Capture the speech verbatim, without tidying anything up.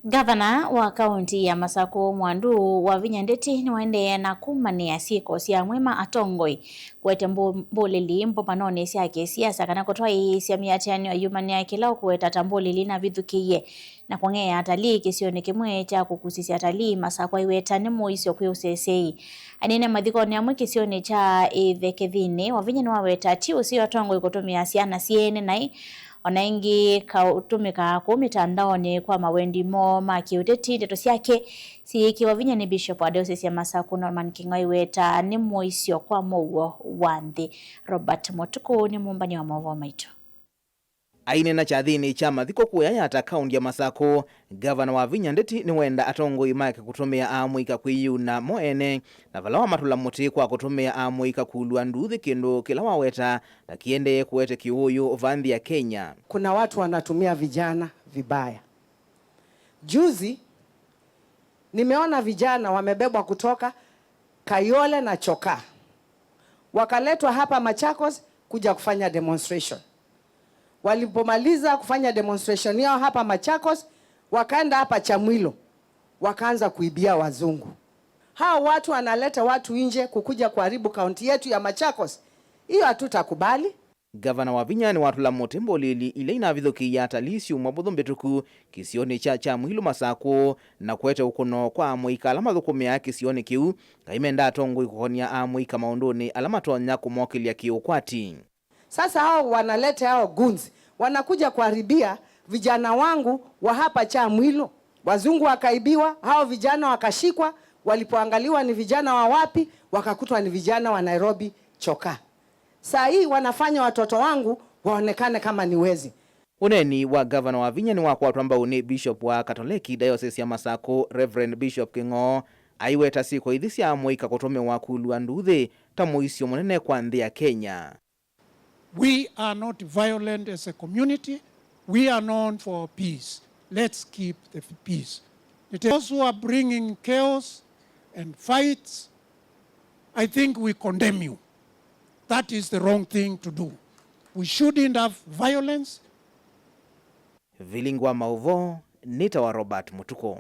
Ngavana wa kaunti ya Masakũ, Mwandu Wavinya Ndeti, nĩwaendee na kũmanĩa syĩko sya amwe ma atongoi kũete mbũ-, mbũlĩli mbũmanonĩ sya kĩsiasa kana kũtwaĩĩsya mĩatĩanĩo yumanĩa kĩla ũkũweta ta mbũlĩli navithũkĩie na kũng'ea atalii kĩsionĩ kĩmwe kya kũkusĩsya atalii Masakũ aiweta nĩ mũisyo kwĩ ũseseĩ. Aineena mathikonĩ amwe kĩsionĩ kya Ĩthekethinĩ, Wavinya nĩwaweta ti ũseo atongoi kũtũmĩa syana syene naĩ, o na ĩngĩ kaũtũmĩkaa kũu mĩtandaonĩ kwa mawendi moo ma kĩũteti. Ndeto syake syĩĩkĩwa vinya nĩ Bishop wa Diocese ya Masakũ, Norman Kĩng'oi, aiweta nĩ mũisyo kwa mũuo wa nthĩ. Robert Mũtukũ nĩ mũmbany'a wa maũvoo maitũ. Aineena kyathĩnĩ kya mathiko kũya Yatta, kaunti ya Masakũ, Ngavana Wavinya Ndeti nĩwenda atongoi make kũtũmĩa amũika kwĩyĩuna mo ene, na vala wamatũla mũtĩ kwa kũtũmĩa amũika kũlua nduuthĩ, kĩndũ kĩla waweta ta kĩendee kũete kĩũũyũ va nthĩ ya Kenya. Kuna watu wanatumia vijana vibaya. Juzi nimeona vijana wamebebwa kutoka Kayole na Chokaa, wakaletwa hapa Machakos kuja kufanya demonstration. Walipomaliza kufanya demonstration yao hapa Machakos, wakaenda hapa Chamwilo, wakaanza kuibia wazungu. Hao watu wanaleta watu nje kukuja kuharibu kaunti yetu ya Machakos. Hiyo hatutakubali. Ngavana Wavinya nĩwatũla mũtĩ mbũlĩli ila inavithũkĩie atalii syumwa mbũthũ mbĩtũku kĩsionĩ kya Kyamwilu Masakũ, na kũete ũkũno kwa amũika ala mathũkũmĩaa kĩsionĩ kĩu, kaimenda atongoi kũkonia amũika maũndũnĩ ala matonya kũmokĩlya kĩũkwati. Sasa hao wanaleta hao goons, wanakuja kuharibia vijana wangu wa hapa Kyamwilu. Wazungu wakaibiwa, hao vijana wakashikwa, walipoangaliwa ni vijana wa wapi, wakakutwa ni vijana wa Nairobi, Chokaa. Saa hii wanafanya watoto wangu waonekane kama ni wezi. Ũneeni wa Ngavana Wavinya nĩwakwatwa mbau nĩ Bishop wa Katoleki Diocese ya Masakũ, Reverend Bishop Kĩng'oo, aiweta syĩko ithi sya amũika kũtũmĩwa kũlua nduuthĩ ta mũisyo mũnene kwa nthĩ ya Kenya. We are not violent as a community. We are known for peace. Let's keep the peace. It is those who are bringing chaos and fights, I think we condemn you. That is the wrong thing to do. We shouldn't have violence. Vilingi wa maũvoo nĩ ta wa Robert Mũtukũ.